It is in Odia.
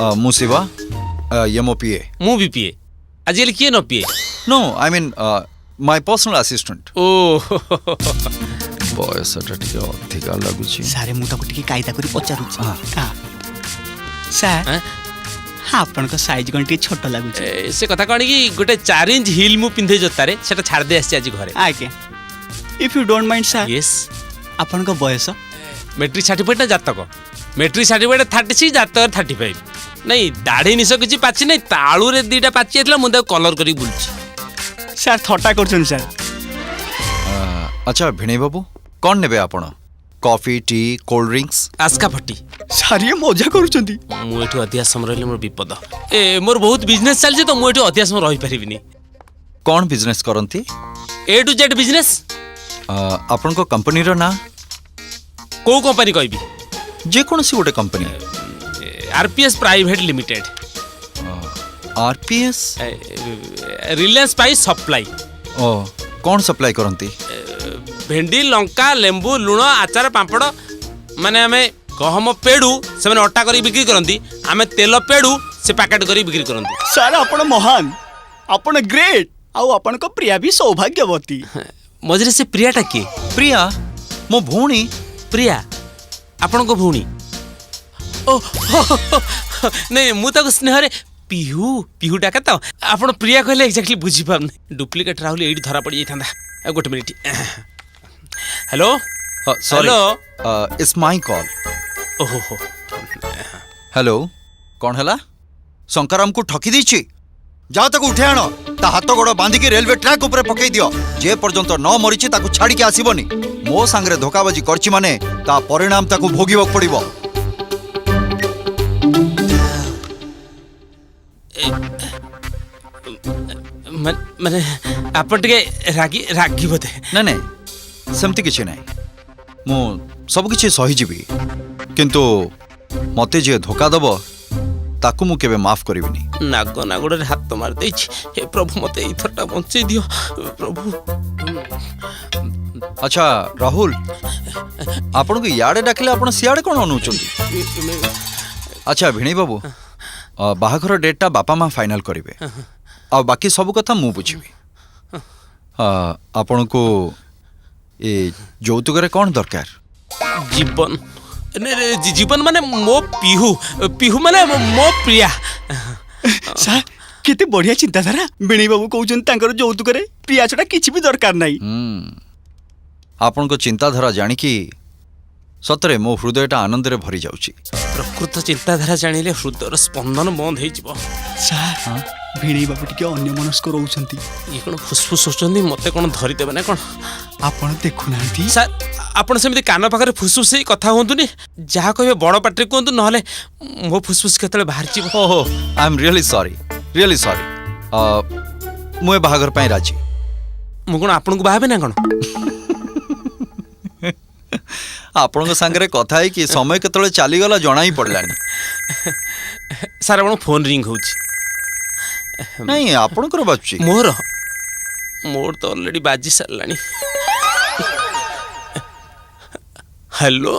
ମୁଁ ଶିବା, ଇଏ ମୋ ପିଏ। ମୁଁ ବି ପିଏ। ଆଜିକାଲି କିଏ ନ ପିଏ? No, I mean, my personal assistant. ଓ। ବୟସଟା ଟିକେ ଅଧିକା ଲାଗୁଛି। ସାର୍, ମୁଁ ତାକୁ ଟିକେ କାଇଦା କରି ପଚାରୁଛି। ହଁ। ସାର୍, ଆଁ? ଆପଣଙ୍କ ସାଇଜ କଣ ଟିକେ ଛୋଟ ଲାଗୁଛି? ସେ କଥା କଣ କି, ଗୋଟେ 4 ଇଞ୍ଚ ହିଲ୍ ମୁଁ ପିନ୍ଧେ ଜୋତାରେ, ସେଟା ଛାଡ଼ି ଦେଇ ଆସିଛି ଆଜି ଘରେ। ଆଜ୍ଞା। If you don't mind, sir, Yes. ଆପଣଙ୍କ ବୟସ? ମେଟ୍ରିକ୍ ସାର୍ଟିଫିକେଟ୍ ନା ଜାତକ? ମେଟ୍ରିକ୍ ସାର୍ଟିଫିକେଟ୍ 36, ଜାତକ 35। ନାଇଁ, ଦାଢ଼ି ନିଶ କିଛି ପାଚି ନାହିଁ। ତାଳୁରେ ଦିଟା ପାଚି ଯାଇଥିଲା, ମୁଁ ତାକୁ କଲର୍ କରିକି ବୁଲୁଛି। ସାର୍, ଥଟ୍ଟା କରୁଛନ୍ତି ସାର୍। ଆଚ୍ଛା ଭିଣେଇ ବାବୁ, କ'ଣ ନେବେ ଆପଣ? କଫି, ଟି, କୋଲ୍ଡ ଡ୍ରିଙ୍କସ୍? ଆସ୍କା ଫଟି। ସାର୍, ଇଏ ମଜା କରୁଛନ୍ତି। ମୁଁ ଏଠି ଅଧିକା ସମୟ ରହିଲେ ମୋର ବିପଦ। ମୋର ବହୁତ ବିଜନେସ୍ ଚାଲିଛି ତ, ମୁଁ ଏଠି ଅଧିକା ସମୟ ରହିପାରିବିନି। କ'ଣ ବିଜନେସ୍ କରନ୍ତି? A to Z business. ଆପଣଙ୍କ କମ୍ପାନୀର ନାଁ? କୋଉ କମ୍ପାନୀ କହିବି? ଯେକୌଣସି ଗୋଟେ company. RPS private limited. RPS? Reliance ପାଇଁ ସପ୍ଲାଇ। ଓ, କ'ଣ ସପ୍ଲାଇ କରନ୍ତି? ଭେଣ୍ଡି, ଲଙ୍କା, ଲେମ୍ବୁ, ଲୁଣ, ଆଚାର, ପାମ୍ପଡ଼। ମାନେ ଆମେ ଗହମ ପେଡ଼ୁ, ସେମାନେ ଅଟା କରିକି ବିକ୍ରି କରନ୍ତି। ଆମେ ତେଲ ପେଡ଼ୁ, ସେ ପ୍ୟାକେଟ୍ କରିକି ବିକ୍ରି କରନ୍ତି। ସାର୍, ଆପଣ ମହାନ, ଆପଣ ଗ୍ରେଟ୍। ଆଉ ଆପଣଙ୍କ ପ୍ରିୟା ବି ସୌଭାଗ୍ୟବତୀ। ମଝିରେ ସେ ପ୍ରିୟାଟା କିଏ? ପ୍ରିୟା ମୋ ଭଉଣୀ। ପ୍ରିୟା ଆପଣଙ୍କ ଭଉଣୀ? ଓ, ନାଇଁ, ମୁଁ ତାକୁ ସ୍ନେହରେ ପିହୁ ପିହୁ ଡାକେ ତ। ଆପଣ ପ୍ରିୟା କହିଲେ ଏକ୍ଜାକ୍ଟଲି ବୁଝିପାରୁନି। ଡୁପ୍ଲିକେଟ୍ ରାହୁଲ ଏଇଠି ଧରା ପଡ଼ିଯାଇଥାନ୍ତା। ଆଉ ଗୋଟେ minute. Hello. Sorry. Hello? It's my call. ଓହୋ ହୋ। ହ୍ୟାଲୋ, କ'ଣ ହେଲା? ଶଙ୍କର ଆମକୁ ଠକି ଦେଇଛି। ଯା, ତାକୁ ଉଠେଇ ଆଣ। ତା ହାତ ଗୋଡ଼ ବାନ୍ଧିକି ରେଲୱେ ଟ୍ରାକ୍ ଉପରେ ପକେଇ ଦିଅ। ଯେ ପର୍ଯ୍ୟନ୍ତ ନ ମରିଛି, ତାକୁ ଛାଡ଼ିକି ଆସିବନି। ମୋ ସାଙ୍ଗରେ ଧୋକାବାଜି କରିଛି ମାନେ ତା ପରିଣାମ ତାକୁ ଭୋଗିବାକୁ ପଡ଼ିବ। ମାନେ ଆପଣ ଟିକେ ରାଗି ରାଗି ବୋଧେ? ନାଇଁ ନାଇଁ, ସେମିତି କିଛି ନାହିଁ। ମୁଁ ସବୁ କିଛି ସହିଯିବି, କିନ୍ତୁ ମୋତେ ଯିଏ ଧୋକା ଦେବ, ତାକୁ ମୁଁ କେବେ ମାଫ କରିବିନି। ନାଗ ନାଗୁଡ଼ରେ ହାତ ମାରି ଦେଇଛି। ହେ ପ୍ରଭୁ, ମତେ ଏଇଥରଟା ବଞ୍ଚେଇ ଦିଅ ପ୍ରଭୁ। ଆଚ୍ଛା ରାହୁଲ, ଆପଣଙ୍କୁ ଇଆଡ଼େ ଡାକିଲେ ଆପଣ ସିଆଡ଼େ କ'ଣ ଅନଉଛନ୍ତି? ଆଚ୍ଛା ଭିଣେଇ ବାବୁ, ବାହାଘର ଡେଟ୍ଟା ବାପା ମା ଫାଇନାଲ କରିବେ, ଆଉ ବାକି ସବୁ କଥା ମୁଁ ବୁଝିବି। ଆପଣଙ୍କୁ ଏ ଯୌତୁକରେ କ'ଣ ଦରକାର? ଜୀବନ। ଜୀବନ ମାନେ ମୋ ପିହୁ, ପିହୁ ମାନେ ମୋ ପ୍ରିୟା। ସାର୍, କେତେ ବଢିଆ ଚିନ୍ତାଧାରା! ଭିଣେଇ ବାବୁ କହୁଛନ୍ତି ତାଙ୍କର ଯୌତୁକରେ ପ୍ରିୟା ଛଡ଼ା କିଛି ବି ଦରକାର ନାହିଁ। ଆପଣଙ୍କ ଚିନ୍ତାଧାରା ଜାଣିକି ସତରେ ମୋ ହୃଦୟଟା ଆନନ୍ଦରେ ଭରି ଯାଉଛି। ପ୍ରକୃତ ଚିନ୍ତାଧାରା ଜାଣିଲେ ହୃଦୟର ସ୍ପନ୍ଦନ ବନ୍ଦ ହେଇଯିବ। ସାର୍, ଭିଣେଇ ବାବୁ ଟିକେ ଅନ୍ୟମନସ୍କ ରହୁଛନ୍ତି। ଇଏ କ'ଣ ଫୁସଫୁସ ହଉଛନ୍ତି? ମତେ କ'ଣ ଧରିଦେବେ ନା କ'ଣ? ଆପଣ ଦେଖୁନାହାନ୍ତି। ସାର୍, ଆପଣ ସେମିତି କାନ ପାଖରେ ଫୁସଫୁସ ହେଇ କଥା ହୁଅନ୍ତୁନି। ଯାହା କହିବେ ବଡ଼ ପାଟିରେ କୁହନ୍ତୁ, ନହେଲେ ମୋ ଫୁସଫୁସ କେତେବେଳେ ବାହାରିଯିବ। ଓହୋ, I am really sorry, really sorry. ମୁଁ ଏ ବାହାଘର ପାଇଁ ରାଜି। ମୁଁ କ'ଣ ଆପଣଙ୍କୁ ବାହା ହେବି ନା କ'ଣ? ଆପଣଙ୍କ ସାଙ୍ଗରେ କଥା ହେଇକି ସମୟ କେତେବେଳେ ଚାଲିଗଲା ଜଣା ହିଁ ପଡ଼ିଲାନି। ସାର୍, ଆପଣଙ୍କ ଫୋନ୍ ରିଙ୍ଗ ହେଉଛି। ନାଇଁ, ଆପଣଙ୍କର ବାଜୁଛି। ମୋର? ମୋର ତ ଅଲରେଡ଼ି ବାଜି ସାରିଲାଣି। ହ୍ୟାଲୋ।